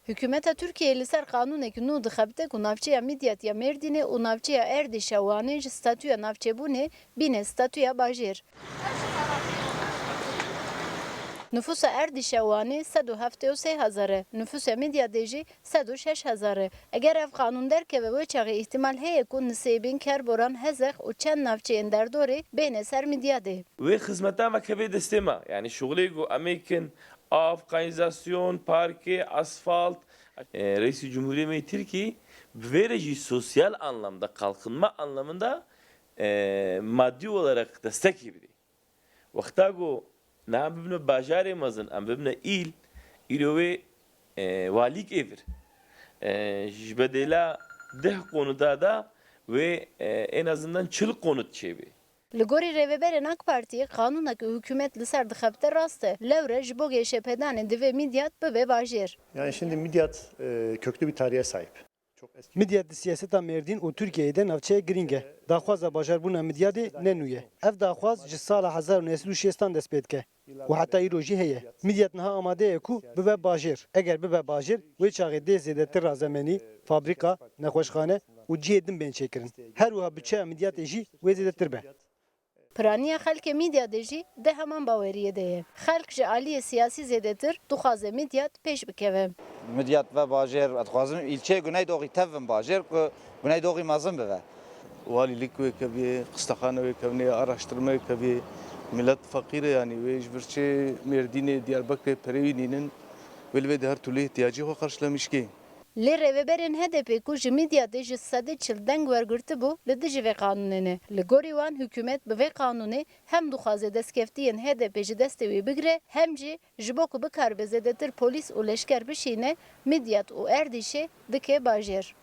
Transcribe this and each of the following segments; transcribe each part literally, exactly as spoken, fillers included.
Hikûmeta Tirkiyeyê li ser qanûnekî nû dixebite ku navçeya Midyat ya Mêrdînê û navçeya Erdîşa Wanê ji statûya navçebûnê bîne statûya bajêr. Nifûsa Erdîşa Wanê sed û heftê û sê hezar e, nifûsa Midyadê jî sed û şeş hezar e. Eger ev qanûn derkeve, wê çaxê îhtimal heye ku Nisêbîn, Kerboran, Hezex û çend navçeyên derdorê bêne ser Midyadê. Wê xizmetan veke vê destê me, yanî şuxulê ku em ê kin, av, kanîzasyon, parkê, asfalt. E, Reîsî Cumhuriyê me yê Tirkî bi vê re jî sosyal anlamda, kalkınma anlamında, e, maddi olarak destekî bidê. Wexta ku niha bibine bajarê mezin, em bibine îl, îro wê, e, walîk ê vir. E, ji bedêla deh konuta da wê, e, en azından çil konut çêbê. Li gorî rêveberên AK Partiyê, qanûna ku hikûmet li ser dixebite rast e. Lewre ji bo geşepêdanê divê Midyat bibe bajêr. Yani şimdi Midyat, e, köklü bir tarihe sahip. Çok eski. Midyat di siyaseta Mêrdîn û Tirkiyeyê de navçeyek girîng e. Daxwaza bajarbûna Midyadê ne nû ye. Ev daxwaz ji sala hezar û neh sed û şêstan dest pê dike û heta îro jî heye. Midyat niha amade ye ku bibe bajêr. Eger bibe bajêr, wê çaxê dê zêdetir razemenî, fabrîka, nexweşxane û cihê din bên çêkirin. Her wiha budçeya Midyatê jî wê zêdetir be. Piraniya xelkê Midyadê jî di heman baweriyê de ye. Xelk ji aliyê siyasî zêdetir dixwaze Midyat pêş bikeve. Midyat ve bajêr, ez dixwazim îlçeyê Güneydoğî tev bin bajêr ku Güneydoğî mezin bibe. Walîlik wê keviyê, xistexane wê kevnê, araştirme wê keviyê. Milet feqîr e, yanî wê ji vir çê Mêrdînê, Diyarbekirê perê wî nînin. Wê li vê de her türlü ihtiyacê xwe karşılamış kê. Lê rêveberên H D P ku ji Midyatê ji sedî çil deng wergirtibû, li dijî vê qanûnê ne. Li gorî wan hikûmet bi vê qanûnê hem dixwaze destkeftiyên H D P ji destê wî bigire, hem jî ji bo ku bikaribe zêdetir polîs û leşker bişîne, Midyat û Erdîşê dike bajêr.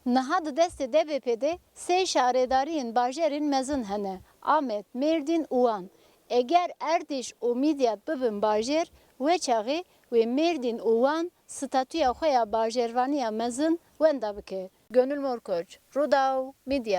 Niha di destê D B P de sê şaredariyên bajarên mezin hene, Amed, Mêrdîn û Wan. Eger Erdîş û Midyat bibin bajêr, wê çaxê wê Mêrdîn û Wan statûya xwe ya bajêrvaniya mezin wenda bike. Gönül Morkoç, Rûdaw, Midyat.